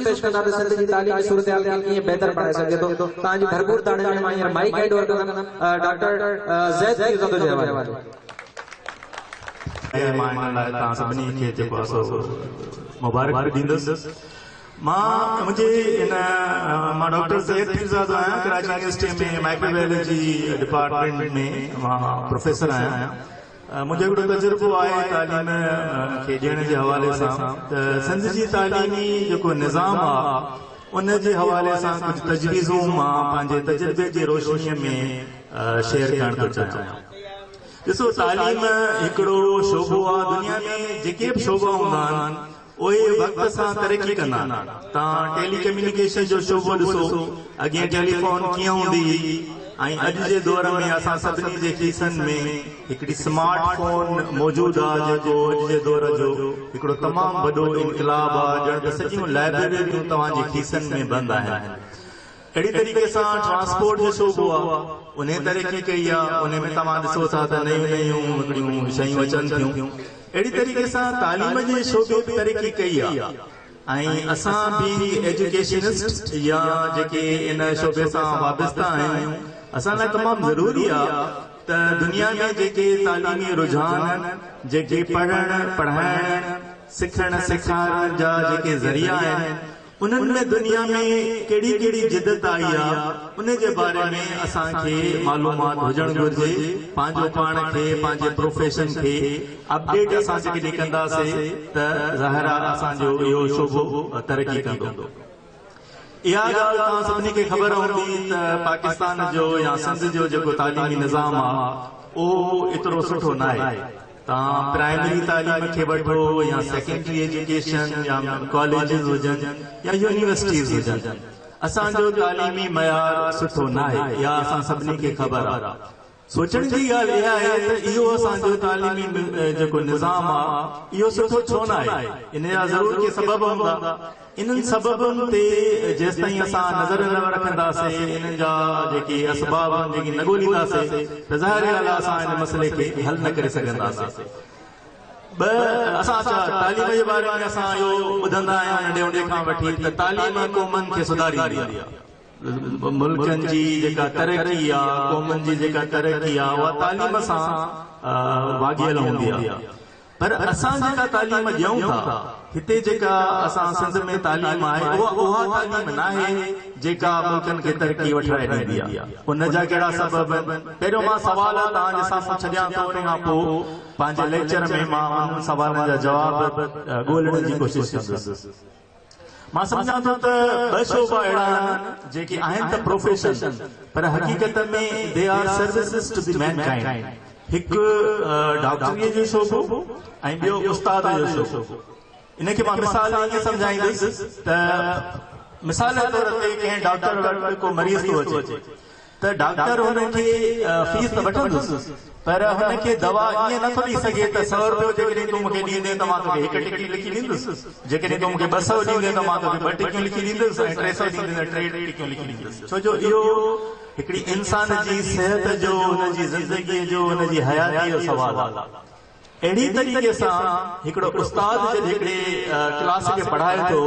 تجويزون پيش ڪندا ته سنڌ جي تعليمي صورتحال کي ڪيئن بهتر بڻائي سگهجي ٿو. توهان جي ڀرپور تاڙين ۾ مان هينئر مائيڪ هينڊ اوور ڪندم ڊاڪٽر زيد پيرزادو جي حوالي. ۽ مان ان لاء توهان سڀني کي جيڪو آهي سو مبارڪ به ڏيندس. مان منهنجي ان مان ڊاڪٽر زيد پيرزادو آهيان ڪراچي يونيورسٽي ۾ مائڪروبيولوجي ڊپارٽمينٽ ۾ مان پروفيسر آهيان. منهنجو هڪڙو تجربو آهي تعليم کي ڏيڻ جي حوالي سان ته سنڌ جي تعليمي جيڪو نظام آهي ان جي حوالي سان ڪجهه تجويزون مان پنهنجي تجربي جي روشني ۾ شيئر ڪرڻ ٿو چاهيان. ڏسو تعليم هڪڙو شعبو آهي دنيا ۾ جيڪي به شعبا هوندا آهن اهي وقت سان ترقي ڪندا آهن. توهان ٽيلي ڪميونيڪيشن جو شعبو ڏسو، اڳين ٽيليفون ڪيئن هوندي هئي ۽ اڄ جي دور ۾ اسان سڀني جي کيسن ۾ هڪڙي سمارٽ فون موجود آهي جيڪو اڄ جي دور جو هڪڙو تمام وڏو انقلاب آهي ڄڻ ته سڄيون لائبريريون توهان جي کيسن ۾ بند آهن. اهڙي طريقي سان ٽرانسپورٽ جو شعبو آ انهي ترقي ڪئي آ انهي ۾ توهان ڏسو ٿا ته نيون نيون هڪڙيون شيون اچن ٿيون اهڙي طريقي سان تعليم جي شعبي به ترقي ڪئي آ ۽ اسان بينگ ايجوڪيشنسٽ يا جيڪي ان شعبي سان وابسته آهيون اسان لاء تمام ضروري آ ته دنيا ۾ جيڪي تعليمي رجحان جيڪي پڙهڻ پڙهائڻ سکڻ سيکارڻ جا جيڪي ذريعا آهن انهن ۾ دنيا ۾ ڪهڙي ڪهڙي جدت آئي آ ان جي باري ۾ اسان کي معلومات هجڻ گهرجي پنهنجو پاڻ کي پنهنجي پروفيشن کي اپڊيٽ اسان جيڪڏهن ڪنداسي ته ظاهر آ اسان جو اهو شعبو ترقي ڪندو. اها ڳالهه توهان سڀني کي خبر هوندي ته پاڪستان جو يا سنڌ جو جيڪو تعليمي نظام آ اهو ايترو سٺو ناهي. توهان پرائمري تعليم کي وٺو يا سيڪنڊري ايجوڪيشن يا ڪاليجز هجن يا يونيورسٽيز هجن اسان جو تعليمي معيار سٺو ناهي اها اسان سڀني کي خبر آهي. سوچڻ جي ڳالهه اها آهي ته اهو اسان جو تعليمي جيڪو نظام آهي اهو سٺو ڇو ناهي؟ ان جا ضرور ڪي سبب هوندا. انهن سببن تي جيستائين اسان نظر نه رکنداسين، انهن جا جيڪي اسباب آهن جيڪي نه ڳولينداسين ته ظاهر ڳالهه آهي اسان ان مسئلي کي حل نه ڪري سگهنداسين. ٻه اسان ڇا تعليم جي باري ۾ اسان اهو ٻڌندا آهيون ننڍي هوندي کان وٺي ته تعليم قومن کي سڌاريندي آهي. ملڪن جي جيڪا ترقي آهي، قومن جي جيڪا ترقي آهي اها تعليم سان واڳيل هوندي آهي. پر اسان جيڪا تعليم ڏيون ٿا، هتي جيڪا اسان سنڌ ۾ تعليم آهي اها اها تعليم ناهي جيڪا ملڪن کي ترقي وٺرائي ڏيندي آهي. ان جا ڪهڙا سبب آهن؟ پهريون مان سوال توهان جي سامهون ڇڏيان ٿو ان کان پوء پنهنجي ليڪچر ۾ مان انهن سوالن جا جواب ڳولڻ جي ڪوشش ڪندس. مان سمجهان ٿو ته ٻه شعبا اهڙا آهن جيڪي آهن ته پروفيشن پر حقيقت ۾ they are services to the mankind هڪ ڊاڪٽريء جو شعبو ۽ ٻيو استاد جو شعبو. ان کي مان مثال ڏئي ائين سمجهائيندس ته مثال جي طور تي ڪنهن ڊاڪٽر وٽ ڪو مريض ٿو اچي ته ڊاڪٽر هن کي فيس ته وٺندس پر هن کي دوا ائين نه ٿو ڏئي سگهي ته سئو روپيو جيڪڏهن تون مون کي ڏيندين ته مان توکي هڪ ٽڪي لکي ڏيندس، جيڪڏهن تون مون کي 200 ڏيندين ته مان توکي ٻه ٽڪيون لکي ڏيندس ۽ 300 ڏيندين ته ٽي ٽڪيون لکي ڏيندس. ڇو جو اهو هڪڙي انسان جي صحت جو، هن جي زندگيء جو، هن جي حياتيء جو سوال آهي. اهڙي طريقي سان هڪڙو استاد جڏهن هڪڙي ڪلاس کي پڙهائي ٿو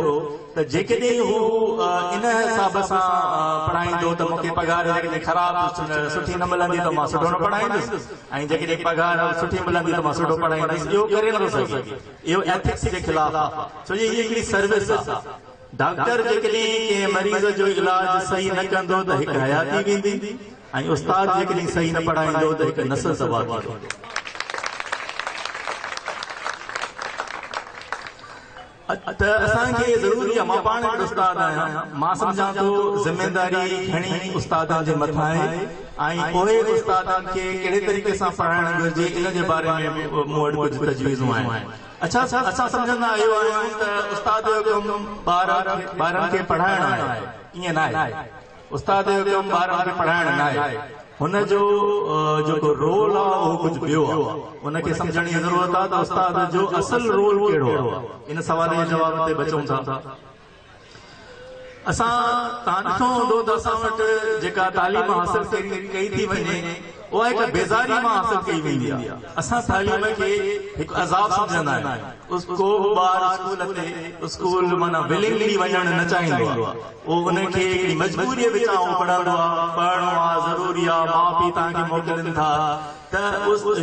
ته جيڪڏهن هو ان حساب سان پڙهائيندو ته مون کي پگهار جيڪڏهن خراب سٺي نه ملندي ته مان سٺو نه پڙهائيندس ۽ جيڪڏهن پگهار سٺي ملندي ته مان سٺو پڙهائيندس اهو ڪري نٿو سگهي اهو ايٿڪس جي خلاف آهي ڇو جو هي هڪڙي سروس آهي ڊاڪٽر جيڪڏهن ڪنهن مريض جو علاج صحيح نه ڪندو ته هڪ حياتي ويندي ۽ استاد جيڪڏهن صحيح نه پڙهائيندو ته هڪ نسل تباهه ٿي ويندو. ته اسان کي ضروري آهي، مان پاڻ هڪ استاد آهيان، مان سمجهان ٿو ذميداري گهڻي استادن جي مٿان آهي ۽ اهي استادن کي ڪهڙي طريقي سان پڙهائڻ گهرجي ان جي باري ۾ به مون وٽ ڪجهه تجويزون آهن. اڇا اسان سمجهندا اهو آهيون ته استاد جو ڪم ٻارن کي پڙهائڻ آهي، ائين ناهي. استاد جو ڪم ٻارن کي پڙهائڻ ناهي، هن جو جيڪو رول آهي اهو ڪجهه ٻيو آهي. ان کي سمجهڻ جي ضرورت آهي ته استاد جو اصل رول ڪهڙو آهي. ان سوال جي جواب تي به اچون ٿا. اسان توهان ڏٺو هوندو ته اسان وٽ جيڪا تعليم حاصل ڪئي ٿي وڃي، اها هڪ بيزاري مان حاصل ڪئي ويندي آهي. اسان تعليم کي هڪ عذاب سمجهندا آهيون. ڪو به ٻار اسڪول تي اسڪول معنيٰ ولنگلي وڃڻ نه چاهيندو آهي. اهو ان کي هڪڙي مجبوريء وچان اهو پڙهندو آهي. پڙهڻو آهي، ضروري آهي، ماء پيء توهان کي موڪلين ٿا ته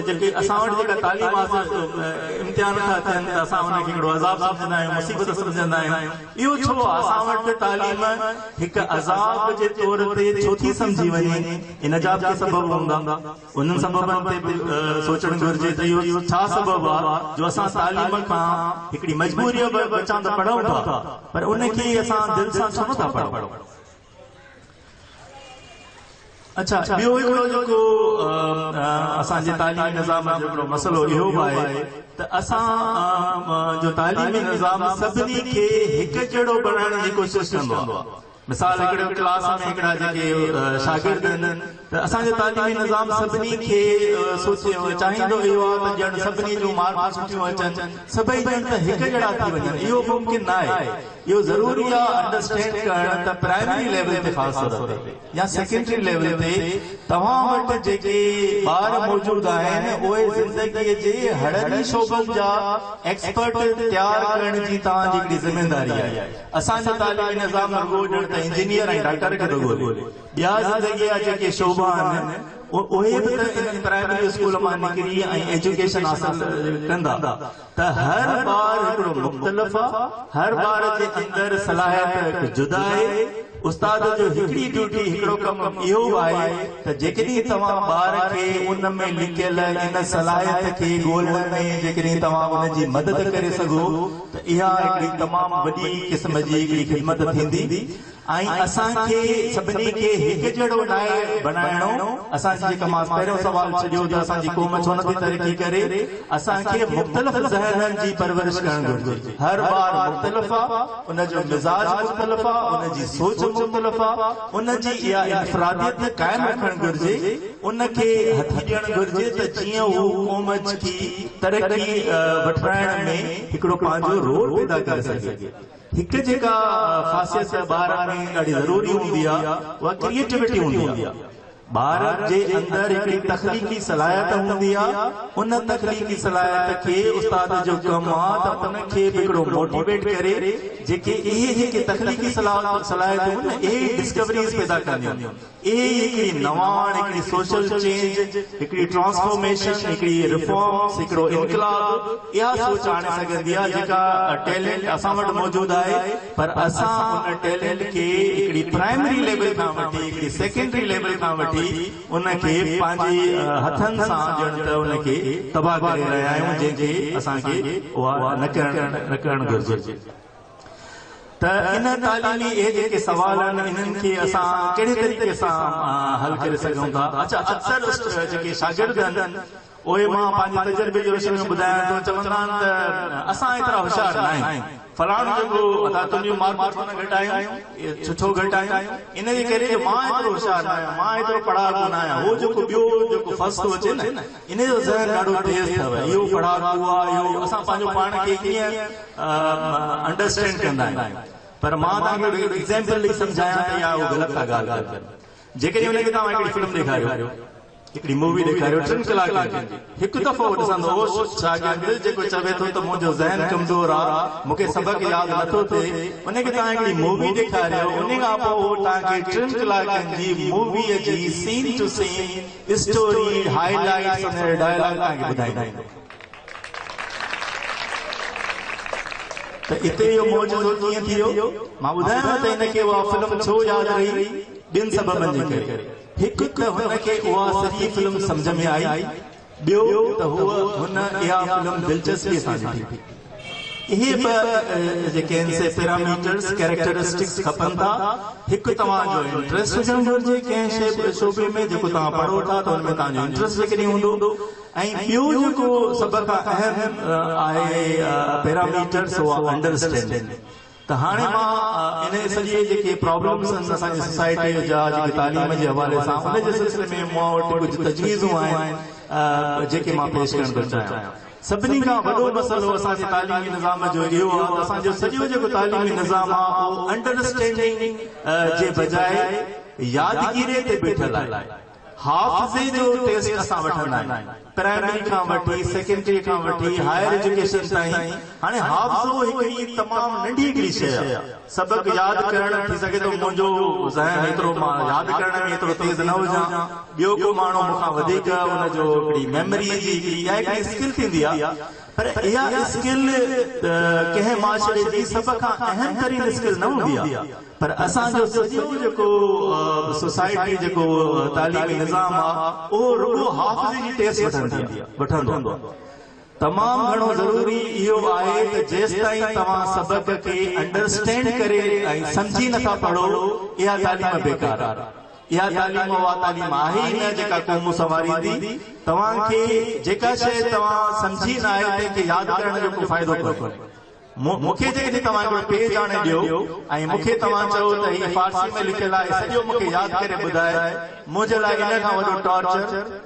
جيڪي اسان وٽ جيڪا تعليم حاصل امتحان ٿا ٿين ته اسان ان کي هڪڙو عذاب سمجهندا آهيون، مصيبت سمجهندا آهيون. اهو ڇو آهي؟ اسان وٽ تعليم هڪ عذاب جي طور تي ڇو ٿي سمجهي وڃي؟ ان جا به ڪي سبب هوندا. انهن سببن تي به سوچڻ گهرجي ته اهو ڇا سبب آهي جو اسان تعليم کان هڪڙي مجبوريء وچان ته پڙهون ٿا پر ان کي اسان دل سان ڇو نٿا پڙهون؟ اڇا ٻيو هڪڙو جيڪو اسان جي تعليمي نظام جو هڪڙو مسئلو اهو به آهي ته اسان جو تعليمي نظام سڀني کي هڪ جهڙو بڻائڻ جي ڪوشش ڪندو آهي. مثال هڪڙي ڪلاس ۾ هڪڙا جيڪي شاگرد آهن ته اسان جو تعليمي نظام سڀني کي سوچي چاهيندو اهو آهي ته ڄڻ سڀني جون مارڪون سٺيون اچن سڀئي ڄڻ ته هڪ جهڙا ٿي وڃن اهو ممڪن نه آهي اهو ضروري آهي انڊرسٽينڊ ڪرڻ ته پرائمري ليول تي خاص طور تي يا سيڪنڊري ليول تي توهان وٽ جيڪي ٻار موجود آهن اهي زندگي جي هڙني شعبن جا ايڪسپرٽ تيار ڪرڻ جي توهان جي هڪڙي ذميداري آهي. اسان جو تعليمي نظام رڳو ڄڻ ته انجنيئر ۽ ڊاڪٽر کي ٿو ڳولي. ٻيا زندگيء جا جيڪي شعبا آهن اهي به ته انهن پرائمري اسڪول مان نڪري ۽ ايجوڪيشن حاصل ڪندا ته هر ٻار هڪڙو مختلف آ، هر ٻار جي اندر صلاحيت هڪ جدا آهي. استاد جو هڪڙي ڊيوٽي هڪڙو ڪم اهو به آهي ته جيڪڏهن توهان ٻار کي ان ۾ لڪيل ان صلاحيت کي ڳولڻ ۾ جيڪڏهن توهان ان جي مدد ڪري سگهو ته اها هڪڙي تمام وڏي قسم جي هڪڙي خدمت ٿيندي ۽ اسان کي سڀني کي هڪ جهڙو ناهي بڻائڻو. اسان جي جيڪا مان پهريون سوال ڇڏيو ته اسان جي قوم ڇو نٿي ترقي ڪري، اسان کي مختلف ذهنن جي پرورش ڪرڻ گهرجي. هر ٻار مختلف آ، ان جو مزاج مختلف آ، ان جي سوچ مختلف آ، ان جي اها انفراديت قائم رکڻ گهرجي. ان کي هٿي ڏيڻ گهرجي ته جيئن هو قوم کي ترقي وٺرائڻ ۾ هڪڙو پنهنجو رول پيدا ڪري سگهي. هڪ جيڪا خاصيت ٻار ۾ ڏاڍي ضروري هوندي آهي اها ڪريئيٽوٽي هوندي آهي. ٻار جي اندر هڪڙي تخليقي صلاحيت هوندي آهي، ان تخليقي صلاحيت کي استاد جو ڪم آهي ته ان کي به هڪڙو موٽيويٽ ڪري، جيڪي اهي جيڪي تخليقي صلاحيتون نه اهي ئي ڊسڪوريز پيدا ڪنديون. اهي ئي هڪڙي نواڻ، هڪڙي سوشل چينج، هڪڙي ٽرانسفارميشن، هڪڙي ريفارمز، هڪڙو انقلاب، اها سوچ آڻي سگهندي آهي جيڪا ٽيلنٽ اسان وٽ موجود آهي پر اسان ان ٽيلنٽ کي هڪڙي پرائمري ليول کان وٺي هڪڙي سيڪنڊري ليول کان وٺي ان کي پنهنجي هٿن سان ڄڻ ته ان کي تباهه ڪري رهيا آهيون جنهن کي اسان کي اها نه ڪرڻ گهرجي. ته ان تعليمي اهي جيڪي سوال آهن انهن کي اسان ڪهڙي طريقي سان حل ڪري سگهون ٿا. اڇا اڪثر جيڪي شاگرد آهن اهي مان پنهنجي تجربي جي روشني ۾ ٻڌايان ٿو چوندا آهن ته اسان ايترا هوشيار نه آهيون فلاڻو جيڪو ادا تنهنجون مارڪون ڇو نه گهٽ آيون ڇو گهٽ آيون ان جي ڪري جو مان ايترو هوشيار نه آهيان مان ايترو پڙهاڪو نه آهيان هو جيڪو ٻيو جيڪو فرسٽ ٿو اچي نه ان جو ذهن ڏاڍو تيز اٿو اهو پڙهاڪو آهي اهو اسان پنهنجو پاڻ کي ائين انڊرسٽينڊ ڪندا آهيون پر مان توهان کي هڪڙو ايگزيمپل ڏئي سمجهايان ته اها غلط ٿا ڳالهه ڪن. جيڪڏهن ان کي توهان هڪڙي فلم ڏيکاريو، هڪڙي مووي ڏيکاريو ٽن ڪلاڪن جي، هڪ دفعو ڏسندو هو شاگرد جيڪو چوي ٿو ته منهنجو ذهن ڪمزور آ، مون کي سبق ياد نٿو ٿئي، ان کي توهان هڪڙي مووي ڏيکاريو، ان کان پوء هو توهان کي ٽن ڪلاڪن جي موويء جي سين ٽو سين اسٽوري، هائي لائيٽس، ان جا ڊائلاگ توهان کي ٻڌائيندو. ته اتي اهو معجزو ڪيئن ٿي ويو؟ مان ٻڌايانو ته هن کي اها فلم ڇو ياد رهي؟ ٻن سببن جي ڪري. هڪ ته هن کي اها سڄي فلم سمجهه ۾ آئي، ٻيو ته هوء هن اها فلم دلچسپيء سان ڏٺي. اهي ٻه جيڪي آهن سي پيراميٽرز، Characteristics، کپن ٿا. هڪ توهان جو انٽريسٽ هجڻ گهرجي ڪنهن شيء شعبي ۾ جيڪو توهان پڙهو ٿا ته ان ۾ توهان جو انٽريسٽ جيڪڏهن هوندو ۽ ٻيو جيڪو سڀ کان اهم آهي پيراميٽر سو آهي انڊرسٽينڊنگ ته هاڻي مان ان سڄي جيڪي پرابلمس آهن اسان جي سوسائٽي جا جيڪي تعليم جي حوالي سان ان جي سلسلي ۾ مون وٽ ڪجهه تجويزون آهن جيڪي مان پيش ڪرڻ ٿو چاهيان. سڀني کان وڏو مسئلو اسان جي تعليمي نظام جو اهو آهي ته اسان جو سڄو جيڪو تعليمي نظام آهي اهو انڊرسٽينڊنگ جي بجاء يادگيري تي بيٺل آهي. حافظي جو ٽيسٽ اسان وٺندا آهيون پرائمري کان وٺي سيڪنڊري کان وٺي هائر ايجوڪيشن تائين. هاڻي حافظو هڪڙي تمام ننڍي هڪڙي شيء آهي. سبق ياد ڪرڻ ٿي سگهي ٿو منهنجو ذهن ايترو مان ياد ڪرڻ ۾ ايترو تيز نه هجان، ٻيو ڪو ماڻهو مون کان وڌيڪ ان جو هڪڙي ميموري جي هڪڙي اها هڪڙي اسڪل ٿيندي آهي، پر اها اسڪل ڪنهن معاشري جي سڀ کان اهم ترين اسڪل نه هوندي آهي. پر اسان جو سڄو جيڪو سوسائٽي جيڪو تعليمي نظام آهي اهو رڳو حافظي جي ٽيسٽ وٺندي آهي وٺندو آهي. تمام گهڻو ضروري اهو آهي ته جيستائين توهان سبق کي انڊرسٽينڊ ڪري ۽ سمجهي نٿا پڙهو اها تعليم بيڪار آهي. اها تعليم اها تعليم آهي ئي نه جيڪا قومون سنواريندي. توهان کي جيڪا شيء توهان سمجهي ناهي تنهن کي ياد ڪرڻ جو ڪو فائدو ڪونهي. مون کي جيڪڏهن توهان هڪڙو پيج آڻي ڏيو ۽ مون کي توهان چئو ته هي فارسي ۾ لکيل آهي سڄو مون کي ياد ڪري ٻڌاء، منهنجي لاء ان کان وڏو ٽارچر،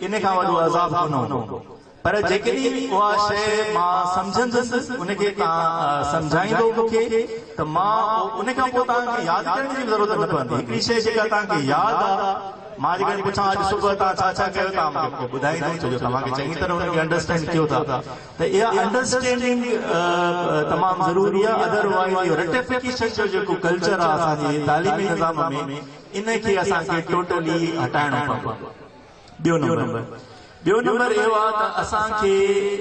ان کان وڏو عذاب ڪونه هوندو. پر جيڪڏهن اها شيء مان سمجهندس، ان کي توهان سمجهائيندو مون کي ته مان ان کان پوء توهان کي ياد ڪرڻ جي به ضرورت نه پوندي. هڪڙي شيء جيڪا توهان کي ياد آ، مان جيڪڏهن پڇان اڄ صبح توهان ڇا ڇا ڪيو، توهان مون کي ٻڌائيندو ڇو جو توهان کي چڱي طرح ان کي انڊرسٽينڊ ڪيو ٿا. ته اها انڊرسٽينڊنگ تمام ضروري آهي اڌر وائيز اهو رٽيفڪيشن جو جيڪو ڪلچر آهي اسان جي تعليمي نظام ۾ ان کي اسان کي ٽوٽلي هٽائڻو پوندو. ٻيو نمبر ٻيو نمبر اهو آهي ته اسان کي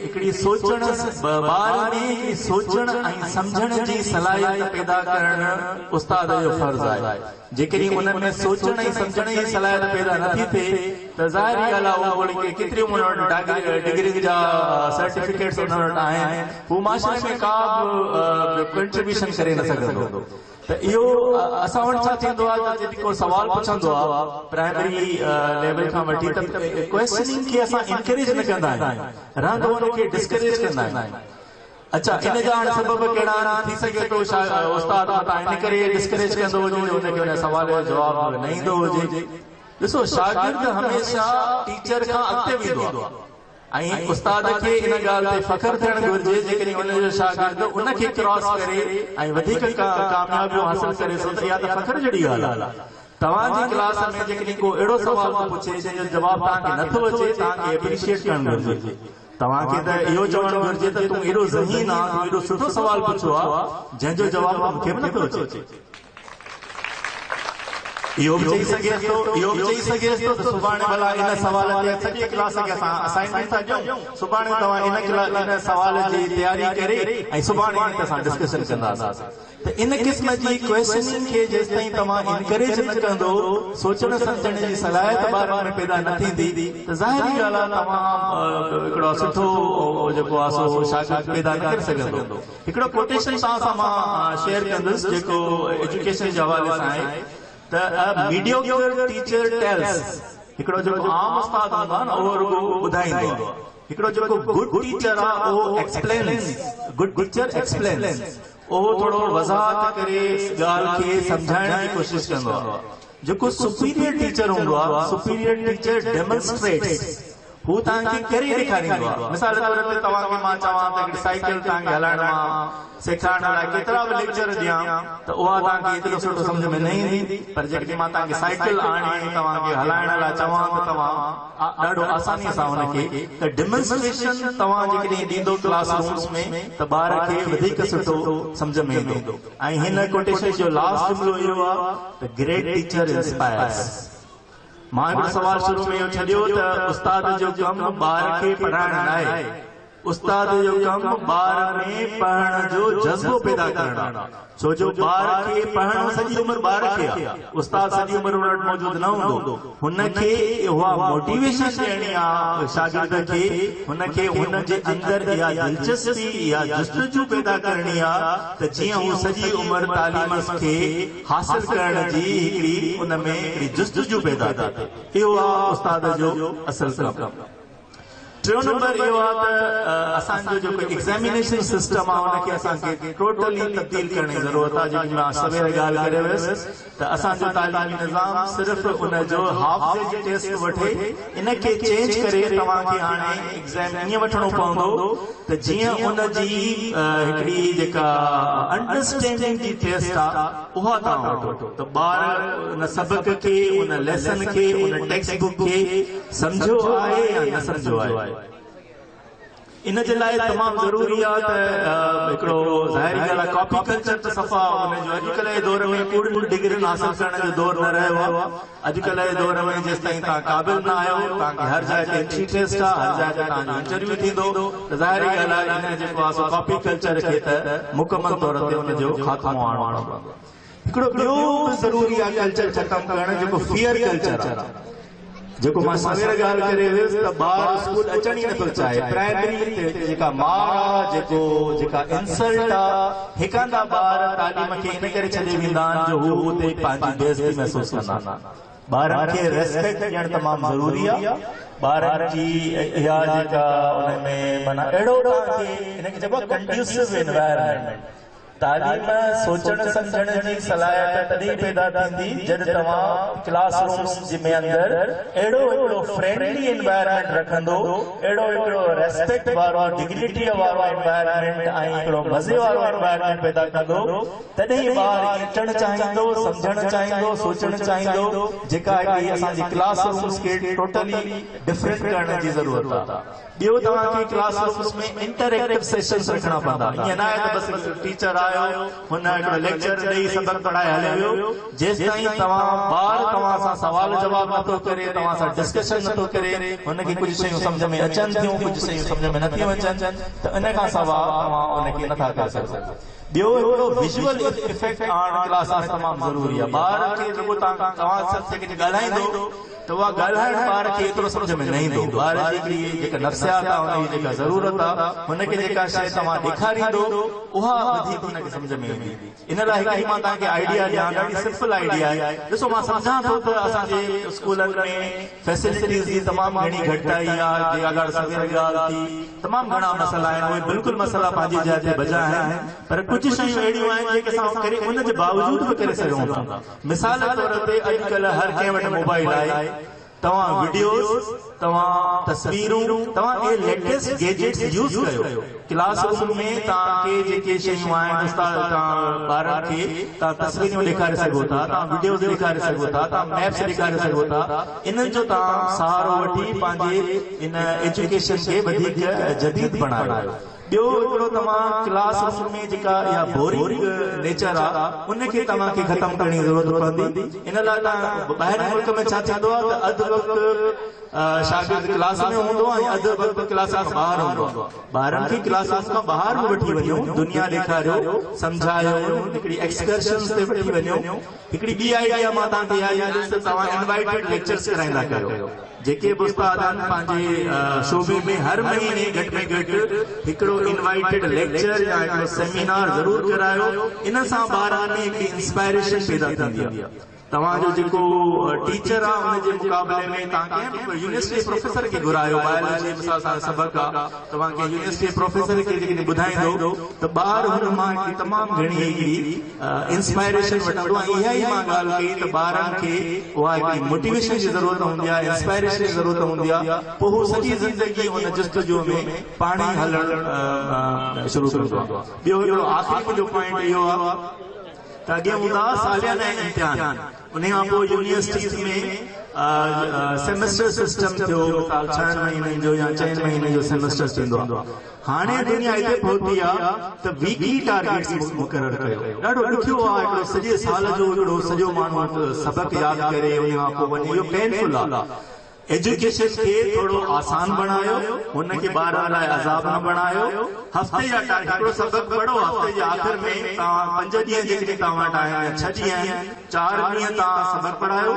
هڪڙي سوچڻ ٻار ۾ هڪڙي سوچڻ ۽ سمجهڻ جي صلاحيت پيدا ڪرڻ استاد جو فرض آهي. جيڪڏهن ان ۾ سوچڻ ۽ سمجهڻ جي صلاحيت پيدا نه ٿي ٿئي ته ظاهري ڳالهه آهي اهو ڳولي ڪيتريون ان وٽ ڊگرين جا سرٽيفڪيٽس ان وٽ آهن هو معاشري ۾ ڪا به ڪنٽريبيوشن ڪري نه سگهندو ته اهو اسان وٽ ڇا ٿيندو آهي ته جڏهن ڪو سوال پڇندو آهي پرائمري ليول کان وٺي ته ڪويسچننگ کي اسان انڪريج نه ڪندا آهيون رهندو ان کي ڊسڪريج ڪندا آهيون. اڇا ان جا هاڻي سبب ڪهڙا آهن؟ ٿي سگهي ٿو استاد متان ان ڪري ڊسڪريج ڪندو هجي جو ان کي ان سوال جو جواب نه ايندو هجي. ڏسو شاگرد هميشه ٽيچر کان اڳتي ويندو آهي ۽ استاد کي ان ڳالهه تي فخر ٿيڻ گهرجي جيڪڏهن ان جو شاگرد ان کي ڪراس ڪري ۽ وڌيڪ ڪاميابيون حاصل ڪري ٿو ته اها ته فخر جهڙي ڳالهه آهي. توهان جي ڪلاس ۾ جيڪڏهن ڪو اهڙو سوال ٿو پڇي جنهن جو جواب توهان کي نه ٿو اچي توهان کي اپريشيئيٽ ڪرڻ گهرجي. توهان کي ته اهو چوڻ گهرجي ته تون ايڏو ذهين آن، تون ايڏو سٺو سوال پڇيو آ، جنهن جو جواب ته مون کي به نه پيو اچي. اهو به چئي سگهيس ٿو، اهو به چئي سگهيس ٿو ته سڀاڻي ڀلا ان سوال تي سڄي ڪلاس کي اسان اسائنمينٽ ٿا ڏيون، سڀاڻي توهان ان سوال جي تياري ڪري ۽ سڀاڻي ان تي اسان ڊسڪشن ڪنداسين. ته ان قسم جي ڪويسچننگ کي جيستائين توهان انڪريج نه ڪندو، سوچڻ سمجهڻ جي صلاحيت ٻارن ۾ پيدا نه ٿيندي ته ظاهري ڳالهه آهي توهان هڪڙو سٺو جيڪو آهي سو شاگرد پيدا نه ڪري سگهندو. هڪڙو ڪوٽيشن توهان سان مان شيئر ڪندس جيڪو ايجوڪيشن جي حوالي سان آهي ته A mediocre teacher tells هڪڙو جيڪو عام استاد هوندو آهي نه اهو رڳو ٻڌائيندو آهي. هڪڙو جيڪو گڊ ٽيچر آهي اهو ايڪسپلينز، Good teacher explains، اهو ٿورو وضاحت ڪري ڳالهه کي سمجهائڻ جي ڪوشش ڪندو آهي. جيڪو سپيريئر ٽيچر هوندو آهي، Superior teacher demonstrates، هو توهان کي ڪري ڏيکاريندو آهي. مثال طور تي توهان کي مان چوان ته هڪڙي سائيڪل توهان کي هلائڻ مان سيکارڻ لاء ڪيترا به ليڪچر ڏيان ته اها توهان کي ايترو سٺو سمجهه ۾ نه ايندي پر جيڪڏهن مان توهان کي سائيڪل آڻي توهان کي هلائڻ لاء چوان ته توهان ڏاڍو آسانيء سان ان کي ته ڊيمنسٽريشن توهان جيڪڏهن ڏيندو ڪلاس رومس ۾ ته ٻار کي وڌيڪ سٺو سمجهه ۾ ايندو ۽ هن ڪوٽيشن جو لاسٽ جملو اهو آهي ته گريٽ ٽيچر انسپائرس. مان هڪڙو سوال شروع ۾ اهو ڇڏيو ته استاد جو ڪم ٻار کي پڙهائڻ ناهي، استاد جو ڪم ٻار ۾ پڙهڻ جو جذبو پيدا ڪرڻ آ، ڇو جو ٻار کي پڙهڻو سڄي عمر ٻار کي آ، استاد سڄي عمر ان وٽ موجود نه هوندو، هن کي اها موٽيويشن ڏيڻي آ شاگرد کي، هن کي هن جي اندر اها دلچسپي، اها جستجو پيدا ڪرڻي آ ته جيئن هو سڄي عمر تعليم کي حاصل ڪرڻ جي هڪڙي ان ۾ هڪڙي جستجو پيدا ٿئي، اهو آ استاد جو اصل ڪم. ٽيون نمبر اهو آهي ته اسان جو جيڪو ايگزامينيشن سسٽم آهي ان کي اسان کي ٽوٽلي تبديل ڪرڻ جي ضرورت آهي. جيڪي مان سوير ڳالهه ڪري ويس ته اسان جو تعليمي نظام صرف ان جو حافظي جي ٽيسٽ وٺي، ان کي چينج ڪري توهان کي هاڻي ايگزام ائين وٺڻو پوندو ته جيئن ان جي هڪڙي جيڪا انڊرسٽينڊنگ جي ٽيسٽ آهي اها توهان وٺو ته ٻار ان سبق کي، ان ليسن کي، ان ٽيڪسٽ بڪ کي سمجهيو آهي يا نه سمجهيو آهي. ان جي لاء تمام ضروري آهي ته هڪڙو ظاهري ڳالهه آهي ڪاپي ڪلچر ته صفا ان جو اڄڪلهه جي دور ۾ ڪوڙين ڊگرين حاصل ڪرڻ جو دور نه رهيو آهي. اڄڪلهه جي دور ۾ جيستائين توهان قابل نه آهيو توهان کي هر جاء تي انٽري ٽيسٽ آهي، هر جاء تي توهان جو انٽرويو ٿيندو ته ظاهري ڳالهه آهي ان جيڪو آهي سو ڪاپي ڪلچر کي ته مڪمل طور تي ان جو خاتمو آڻڻو پوندو. هڪڙو ٻيو به ضروري آهي ڪلچر ختم ڪرڻ جيڪو فيئر ڪلچر آهي. جيڪو مان سوير ڳالهه ڪري ويس ته ٻار اسڪول اچڻ ئي نٿو چاهي. پرائمري تي جيڪا مار آ، جيڪو جيڪا انسلٽ آ، هيڪاندا ٻار تعليم کي ان ڪري ڇڏي ويندا آهن جو هو اتي پنهنجي بيعزتي محسوس ڪندا آهن. ٻارن کي ريسپيڪٽ ڏيڻ تمام ضروري آ. ٻارن جي اها جيڪا ان ۾ معنيٰ اهڙو توهان کي ان کي چئبو آ ڪنڊيوسو انوائرمينٽ. تعليم سوچڻ سمجهڻ جي صلاحيت تڏهن پيدا ٿيندي جڏهن توهان ڪلاس رومز جي ۾ اندر اهڙو هڪڙو فرينڊلي انوائرمينٽ رکندو، اهڙو هڪڙو ريسپيڪٽ وارو، ڊگنيٽيء وارو انوائرمينٽ ۽ هڪڙو مزي وارو انوائرمينٽ پيدا ڪندو، تڏهن ٻار اچڻ چاهيندو، سمجهڻ چاهيندو، سوچڻ چاهيندو، جيڪا هڪڙي اسان جي ڪلاس رومز کي ٽوٽلي ڊفرنٽ ڪرڻ جي ضرورت آهي. ٻيو توهان کي classrooms ۾ interactive sessions رکڻا پوندا. ائين ناهي ته بس ٽيچر آيو، هن هڪڙو ليڪچر ڏئي سبق پڙهائي هليو ويو. جيستائين توهان ٻار توهان سان سوال جواب نٿو ڪري، توهان سان ڊسڪشن نٿو ڪري، هن کي ڪجهه شيون سمجهه ۾ اچن ٿيون، ڪجهه شيون سمجهه ۾ نٿيون اچن ته ان کان سواء توهان ان کي نٿا ڪري سگهو. ٻيو هڪڙو ويزوئل افيڪٽ آڻڻ ڪلاس ۾ تمام ضروري آهي. ٻار کي رڳو توهان سان جيڪڏهن ڳالهائيندو ته اها ڳالهائڻ ٻار کي ايترو سمجهه ۾ نه ايندو. ٻار جي هڪڙي جيڪا نفسيات آهي، ان جي جيڪا ضرورت آهي، هن کي جيڪا شيء توهان ڏيکاريندو، اها وڌيڪ هن کي سمجهه ۾ ايندي. ان لاء هڪڙي مان توهان کي آئيڊيا ڏيان، ڏاڍي سمپل آئيڊيا آهي. ڏسو مان سمجهان ٿو ته اسان جي اسڪولن ۾ فيسلٽيز جي تمام گهڻي گهٽتائي آهي، جيڪا ڳالهه سوير ڳالهه ٿي، تمام گهڻا مسئلا آهن، اهي بلڪل مسئلا پنهنجي جاء تي بجا آهن، پر ڪجهه شيون اهڙيون آهن جيڪي اسان ڪري ان جي باوجود به ڪري سگهون ٿا. مثال طور تي اڄڪلهه هر ڪنهن وٽ موبائل آهي، توهان وڊيوز، توهان تصويرون، توهان اهي ليٽيسٽ گيجيٽس يوز ڪيو، ڪلاس روم ۾ توهان کي جيڪي شيون آهن استاد توهان ٻارن کي توهان تصويرون ڏيکاري سگهو ٿا، توهان وڊيوز ڏيکاري سگهو ٿا، توهان ميپس ڏيکاري سگهو ٿا، انهن جو توهان سهارو وٺي پنهنجي ان ايجوڪيشن کي وڌيڪ جديد بڻايو. ٻيو هڪڙو توهان ڪلاس روم ۾ جيڪا اها بورنگ نيچر آ ان کي توهان کي ختم ڪرڻ جي ضرورت پوندي. ان لاء توهان ٻاهرين ملڪ ۾ ڇا ٿيندو آ ته اڌ وقت شاگرد ڪلاس ۾ هوندو آ ۽ اڌ وقت ڪلاس کان ٻاهر هوندو آ. ٻارن کي ڪلاس روم کان ٻاهر به وٺي وڃو، دنيا ڏيکاريو، سمجهايو، هڪڙي ايڪسڪرشنز تي وٺي وڃو. هڪڙي ٻي آئيڊيا مان توهان کي اها ڏيندس ته توهان انوائيٽيڊ ليڪچرز ڪرائيندا ڪريو. جيڪي به استاد آهن پنهنجي شعبي ۾ هر مهيني گهٽ ۾ گهٽ هڪڙو انوائيٽيڊ ليڪچر يا هڪڙو سيمينار ضرور ڪرايو. ان سان ٻارن ۾ هڪڙي انسپائريشن پيدا ٿيندي آهي. توهان جو جيڪو ٽيچر آهي ان جي مقابلي ۾ توهان ڪنهن به يونيورسٽي جي پروفيسر کي گهرايو، بائيولوجي مثال سان سبق آهي، توهان ڪنهن يونيورسٽي جي پروفيسر کي جيڪڏهن ٻڌائيندو ته ٻار هن مان هڪڙي تمام گهڻي هڪڙي انسپائريشن وٺندو ۽ اها ئي مان ڳالهه ڪئي ته ٻارن کي اها هڪڙي موٽيويشن جي ضرورت هوندي آهي، انسپائريشن جي ضرورت هوندي آهي، پوء هو سڄي زندگي ان جستجو ۾ پاڻ ئي هلڻ شروع ڪندو آهي. ٻيو هڪڙو آخري منهنجو پوائنٽ اهو آهي ته اڳي هوندا هئا ساليانه امتحان، انهي کان پوء يونيورسٽيز ۾ سيمسٽر سسٽم ٿيو، مثال ڇهن مهينن جو يا چئن مهينن جو سيمسٽر ٿيندو آهي. هاڻي دنيا هتي پهتي آ ته ويڪلي ٽارگيٽس مقرر ڪيو. ڏاڍو ڏکيو آ هڪڙو سڄي سال جو هڪڙو سڄو ماڻهو سبق ياد ڪري ان کان پوء وڃي اهو پينفل آ. ايجوڪيشن کي ٿورو آسان بڻايو هن کي ٻارن لاء عذاب نه بڻايو. هفتي جا ٽارگيٽ هڪڙو سبق پڙهو هفتي جي آخر ۾ توهان پنج ڏينهن جيڪڏهن توهان وٽ آهن يا ڇهه ڏينهن آهن چار ڏينهن توهان سبق پڙهايو.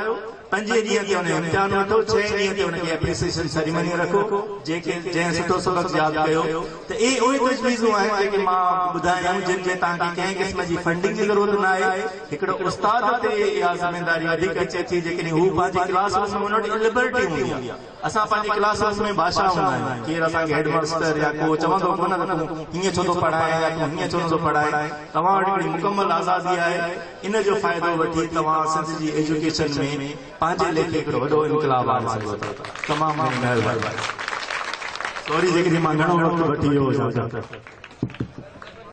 پنجين ڏينهن تي ان جو امتحان وٺو، ڇهين ڏينهن تي ان کي اپريسيئيشن سريمني رکو، جنهن کي جنهن سٺو سبق ياد ڪيو ته اهي اهي تجويزون آهن جيڪي مان ٻڌايون جن ۾ توهان کي ڪنهن قسم جي فنڊنگ جي ضرورت نه آهي. هڪڙو استاد تي اها ذميداري وڌيڪ اچي ٿي جيڪڏهن هو پنهنجي ڪلاس روم ۾ ان وٽ لبرٽي هوندي آهي. اسان پنهنجي ڪلاس روم ۾ بادشاهه هوندا آهيون. ڪير اسان کي هيڊ ماستر يا ڪو چوندو ڪونه ته تون هيئن ڇو ٿو پڙهائين يا تون هيئن ڇو نٿو پڙهائين. توهان وٽ هڪڙي مڪمل آزادي آهي. ان جو فائدو وٺي توهان سنڌ جي ايجوڪيشن ۾ پنهنجي ليکي هڪڙو وڏو انقلاب آڻي سگهو ٿا. تمام گهڻي مهرباني. سوري جيڪڏهن مان گهڻو وقت وٺي ويو هجان ته.